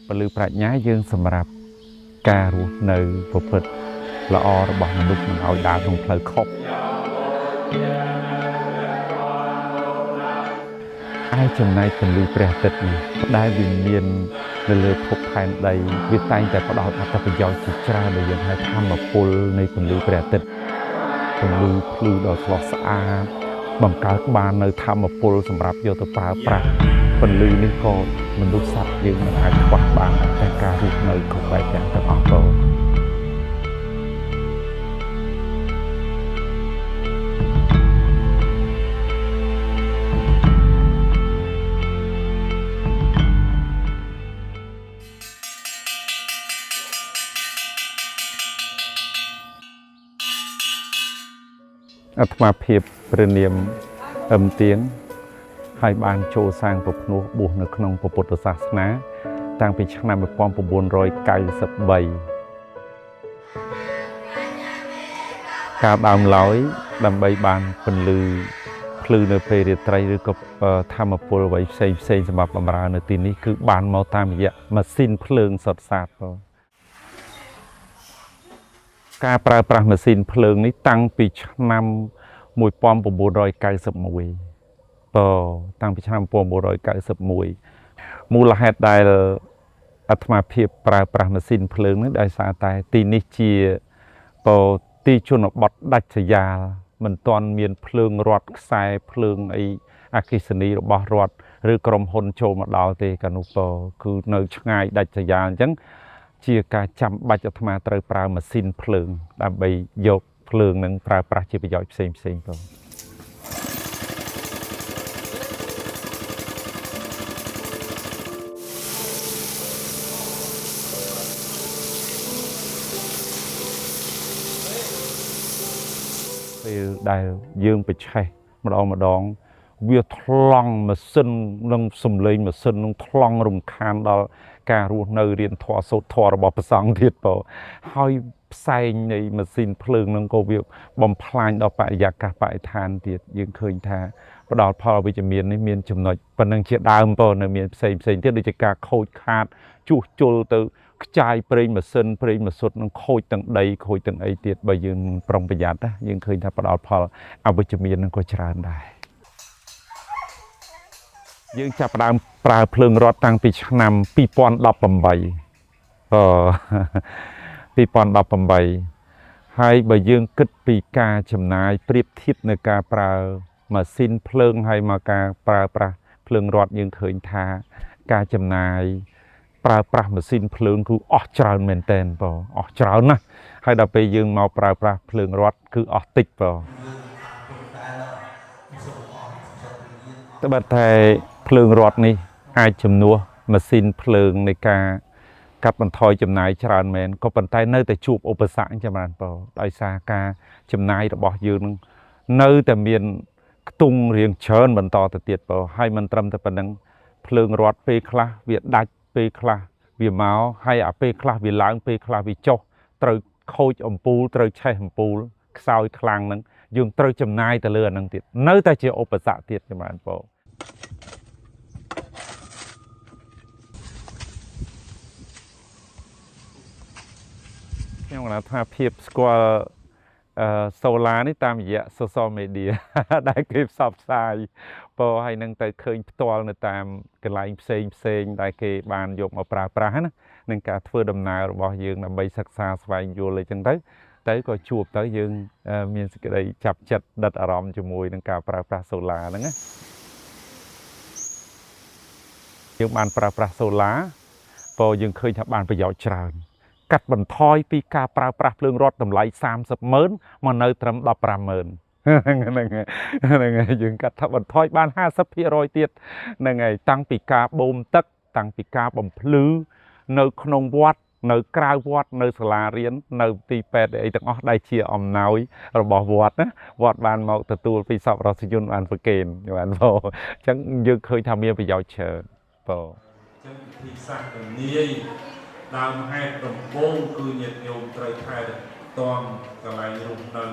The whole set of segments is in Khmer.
ពលឺប្រាជ្ញាយើងសម្រាប់ការរស់នៅប្រព្រឹត្តល្អរបស់មនុស្សមិនឲ្យដើរក្នុងផ្លូវខុសឯចំណែកពន្លឺព្រះអាទិត្យនេះដែលវាមាននៅលើភពផែនដីវាតែងតែផ្ដល់អត្ថប្រយោជន៍ជាច្រើនដែលយើងហៅធម្មពលនៃពន្លឺព្រះអាទិត្យពន្លឺភ្លឺដ៏ស្រស់ស្អាតបង្កើតបាននៅធម្មពលសម្រាប់យកទៅប្រើប្រាស់ពន្លឺនេះក៏មនុស្សសត្វយើងមិនអាចខ្វះបានតែការរស់នៅគ្រប់បែបយ៉ាងទាំងអស់បងអាត្មាភាពព្រះនាមអឹមទៀងហើយបានចូលសាងប្រភ្នោះបួសនៅក្នុងពុទ្ធសាសនាតាំងពីឆ្នាំ1993ការដើមឡើយដើម្បីបានពន្លឺភ្លឺនៅពេលរាត្រីឬក៏ធម្មពលអ្វីផ្សេងផ្សេងសម្រាប់បម្រើនៅទីនេះគឺបានមកតាមរយៈម៉ាស៊ីនភ្លើងសុទ្ធសាធបងការប្រើប្រាស់ម៉ាស៊ីនភ្លើងនេះតាំងពីឆ្នាំ1991តាំងពីឆ្នាំ1991មូលហេតុដែលអាត្មាភាពប្រើប្រាស់ម៉ាស៊ីនភ្លើងនេះដោយសារតែទីនេះជាទីជនបទដាច់ស្រយាលមិនទាន់មានភ្លើងរត់ខ្សែភ្លើងអីអគ្គិសនីរបស់រដ្ឋឬក្រុមហ៊ុនចូលមកដល់ទេកាលនោះគឺនៅឆ្ងាយដាច់ស្រយាលអញ្ចឹងជាការចាំបាច់អាត្មាត្រូវប្រើម៉ាស៊ីនភ្លើងដើម្បីយកភ្លើងនឹងប្រើប្រាស់ជាប្រយោជន៍ផ្សេងផ្សេងបងពេលដែលយើងប្រឆេះម្ដងម្ដងវាថ្លង់ម៉ាស៊ីននិងសំឡេងម៉ាស៊ីននឹងថ្លង់រំខានដល់ការរស់នៅរៀនធម៌សូត្រធម៌របស់ព្រះសង្ឃទៀតបងហើយផ្សែងនៃម៉ាស៊ីនភ្លើងនឹងក៏វាបំផ្លាញដល់បរិយាកាសបរិស្ថានទៀតយើងឃើញថាផ្ដល់ផលវិជ្ជមាននេះមានចំណុចប៉ុណ្ណឹងជាដើមបងនៅមានផ្សេងផ្សេងទៀតដូចជាការខូចខាតជួសជុលទៅខ្ចាយប្រេងម៉ាស៊ីនប្រេងម៉ាស៊ុតនឹងខូចទាំងដីខូចទាំងអីទៀតបើយើងប្រុងប្រយ័ត្នណាយើងឃើញថាផ្ដល់ផលអវិជ្ជមាននឹងក៏ច្រើនដែរយើងចាប់ផ្ដើមប្រើភ្លើងរត់តាំងពីឆ្នាំ2018 2018ហើយបើយើងគិតពីការចំណាយប្រៀបធៀបនៅការប្រើម៉ាស៊ីនភ្លើងហើយមកការប្រើប្រាស់ភ្លើងរត់យើងឃើញថាការចំណាយប្រើប្រាស់ម៉ាស៊ីនភ្លើងគឺអស់ច្រើនមែនទែនបងអស់ច្រើនណាស់ហើយដល់ពេលយើងមកប្រើប្រាស់ភ្លើងរត់គឺអស់តិចបងត្បិតតែភ្លើងរត់នេះអាចជំនួសម៉ាស៊ីនភ្លើងនៃការកាត់បន្ថយចំណាយច្រើនមែនក៏ប៉ុន្តែនៅតែជួបឧបសគ្គច្រើនបងដោយសារការចំណាយរបស់យើងនឹងនៅតែមានខ្ទង់រៀងច្រើនបន្តទៅទៀតបងហើយមិនត្រឹមតែប៉ុណ្្នឹងភ្លើងរត់ពេលខ្លះវាដាច់ពេលខ្លះវាមកហើយអាពេលខ្លះវាឡើងពេលខ្លះវាចុះត្រូវខូចអំពូលត្រូវឆេះអំពូលខ្សោយខ្លាំងហ្នឹងយើងត្រូវចំណាយទៅលើអាហ្នឹងទៀតនៅតែជាឧបសគ្គទៀតចម្រើនបងខ្ញុំកណាថាភាពស្គាល់សូឡានេះតាមរយៈ social media ដែលគេផ្សព្វផ្សាយពោហើយនឹងទៅឃើញផ្ទាល់នៅតាមកន្លែងផ្សេងផ្សេងដែលគេបានយកមកប្រើប្រាស់ណានឹងការធ្វើដំណើររបស់យើងដើម្បីសិក្សាស្វែងយល់អីចឹងទៅក៏ជួបទៅយើងមានសេចក្តីចាប់ចិត្តដិតអារម្មណ៍ជាមួយនឹងការប្រើប្រាស់សូឡាហ្នឹងណាយើងបានប្រើប្រាស់សូឡាពោយើងឃើញថាបានប្រយោជន៍ច្រើនកាត់បន្ថយពីការប្រើប្រាស់ភ្លើងរត់តម្លៃ30ម៉ឺនមកនៅត្រឹម15ម៉ឺនហ្នឹងហើយយើងកាត់ថាបន្ថយបាន50%ទៀតហ្នឹងហើយតាំងពីការបូមទឹកតាំងពីការបំភ្លឺនៅក្នុងវត្តនៅក្រៅវត្តនៅសាលារៀននៅទីពេទ្យអីទាំងអស់ដែលជាអំណោយរបស់វត្តណាវត្តបានមកទទួលពីសប្បុរសជនបានប្រគេនបានបងអញ្ចឹងយើងឃើញថាមានប្រយោជន៍ច្រើនបងអញ្ចឹងវិធីសាស្ត្រនាយដើមហេតុដំបូងគឺញាតិញោមត្រូវថែទាំកន្លែងរស់នៅ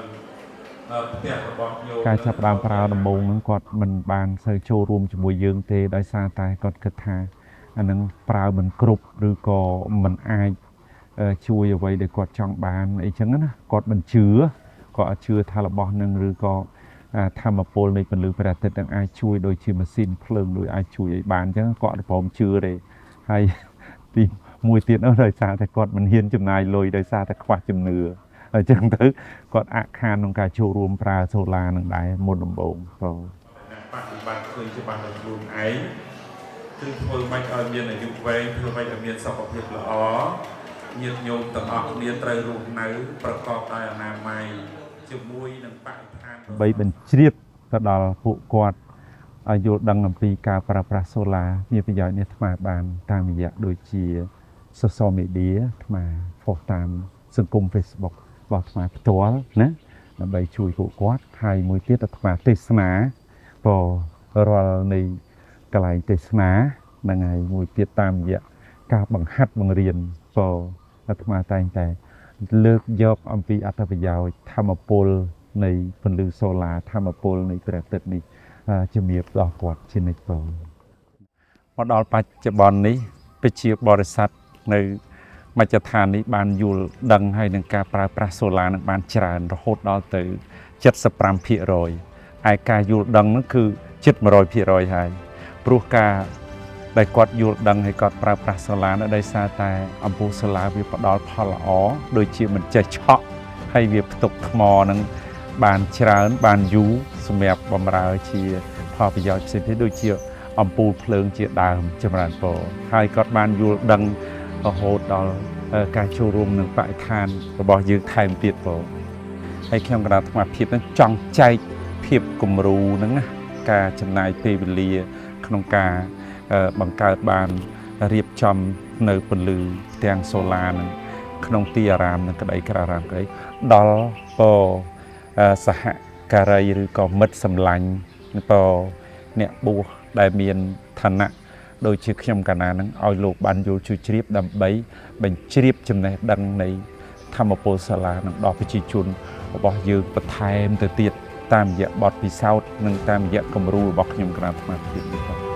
ផ្ទះរបស់ញោមការចាប់ផ្ដើមប្រើដំបូងហ្នឹងគាត់មិនបានសូវចូលរួមជាមួយយើងទេដោយសារតែគាត់គិតថា អានឹងប្រើមិនគ្រប់ឬក៏មិនអាចជួយអ្វីដែលគាត់ចង់បានអីចឹងណាគាត់មិនជឿគាត់អត់ជឿថារបស់នឹងឬក៏ធម្មពលនៃពន្លឺព្រះអាទិត្យនឹងអាចជួយដូចជាម៉ាស៊ីនភ្លើងដូចអាចជួយឲ្យបានអញ្ចឹងគាត់អត់ព្រមជឿទេហើយទីមួយទៀតនោះដោយសារតែគាត់មិនហ៊ានចំណាយលុយដោយសារតែខ្វះជំនឿអញ្ចឹងទៅគាត់អាក់ខានក្នុងការចូលរួមប្រើសូឡានឹងដែរមុនដំបូងបង អ្នកបប្រតិបត្តិឃើញច្បាស់ដោយខ្លួនឯងគឺធ្វើម៉េចឲ្យមានអាយុវែងធ្វើម៉េចឲ្យមានសុខភាពល្អញាតិញោមទាំងអស់គ្នាត្រូវរស់នៅប្រកបដោយអនាម័យជាមួយនឹងបរិស្ថាន ដើម្បីបញ្ជ្រាបទៅដល់ពួកគាត់ឲ្យយល់ដឹងអំពីការប្រើប្រាស់សូឡាមានប្រយោជន៍នេះអាត្មាបានតាមរយៈដូចជា social media អាត្មាផុសតាមសង្គម Facebook របស់អាត្មាផ្ទាល់ណាដើម្បីជួយពួកគាត់ហើយមួយទៀតអាត្មាទេសនាពរាល់នៃកន្លែងទេសនាហ្នឹងហើយមួយទៀតតាមរយៈការបង្ហាត់បង្រៀនពអាត្មាតែងតែលើកយកអំពីអត្ថប្រយោជន៍ធម្មពលនៃពន្លឺសូឡាធម្មពលនៃព្រះអាទិត្យនេះជំរាបដល់គាត់ជានិច្ចបងមកដល់បច្ចុប្បន្ននេះប្រជាបរិស័ទនៅមជ្ឈដ្ឋាននេះបានយល់ដឹងហើយនឹងការប្រើប្រាស់សូឡានឹងបានច្រើនរហូតដល់ទៅ75%ឯការយល់ដឹងនោះគឺជិត100%ហើយព្រោះការដែលគាត់យល់ដឹងហើយគាត់ប្រើប្រាស់សូឡានោះដោយសារតែអំពូលសូឡាវាផ្ដល់ផលល្អដូចជាមិនចេះឆក់ហើយវាផ្ទុកថ្មនឹងបានច្រើនបានយូរសម្រាប់បម្រើជាផលប្រយោជន៍ផ្សេងៗដូចជាអំពូលភ្លើងជាដើមចម្រើនពរហើយគាត់បានយល់ដឹងរហូតដល់ការចូលរួមនឹងបរិស្ថានរបស់យើងថែមទៀតពរហើយខ្ញុំកណ្ដាលអាត្មាភាពនឹងចង់ចែកភាពគំរូហ្នឹងណាការចំណាយពេលវេលាក្នុងការបង្កើតបានរៀបចំនៅពន្លឺផ្ទាំងសូឡានឹងក្នុងទីអារាមនឹងក្តីក្រៅអារាមក្តីដល់ពសហការីឬក៏មិត្តសម្លាញ់ពអ្នកបួសដែលមានឋានៈដូចជាខ្ញុំកាលណានឹងឲ្យលោកបានយល់ជួយជ្រាបដើម្បីបញ្ជ្រាបចំណេះដឹងនៃធម្មពលសាលានឹងដល់ប្រជាជនរបស់យើងបន្ថែមទៅទៀតតាមរយៈបទពិសោធន៍និងតាមរយៈគំរូរបស់ខ្ញុំកណ្ដាលអាត្មាភាពនេះបាទ។